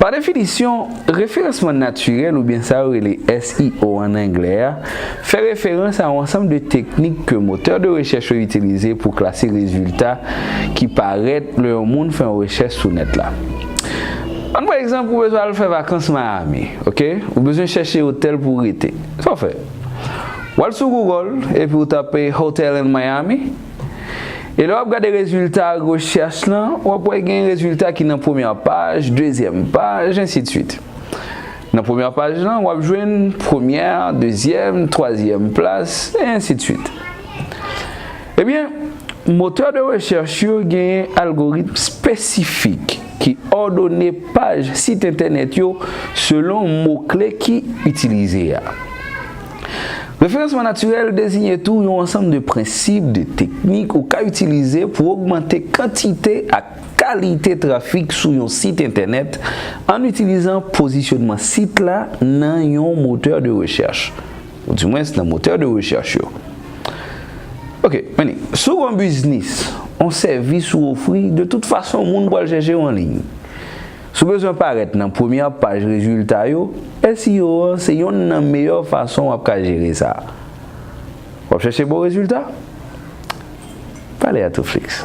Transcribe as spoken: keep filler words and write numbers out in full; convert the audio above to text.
Pa definisyon, referansman natirèl oubyen sa yo rele S E O an anglè a, fè referans a yon ansanm de teknik ke motè de rechèch yo itilize pou klase rezilta ki parèt lè yon moun fè yon rechèch sou nèt la. Ann pran egzanp, ou bezwen al fè vakans Miami, oke? Ou bezwen chèche otèl pou w rete. Sa w fè? W al sou Google epi w tape Hotel in Miami. E lè w ap gade rezilta rechèch lan, w ap wè gen rezilta ki nan premyè paj, dezyèm paj, ensidswit. Nan premyè paj lan, w ap jwenn premyè, dezyèm, twazyèm plas, e ensidswit. Ebyen, motè de rechèch yo genyen algoritm espesifik ki òdone paj sit entènèt yo selon mo kle ki itilize a. Referansman natirèl deziyen tou yon ansanm de prensip, de teknik ou ka itilize pou ogmante kantite ak kalite trafik sou yon sit entènèt an itilizan pozisyonman sit la nan yon motè de rechèch, oudimwens nan motè de rechèch yo. Oke, men li, si w gen yon biznis, yon sèvis ou ofri, de tout fason, moun pral chèche w an liy. Si w bezwen parèt nan premyè paj rezilta yo, S E O an se yonn nan meyè fason w ap ka jere sa. W ap chèche bon rezilta? Pale a Touflix.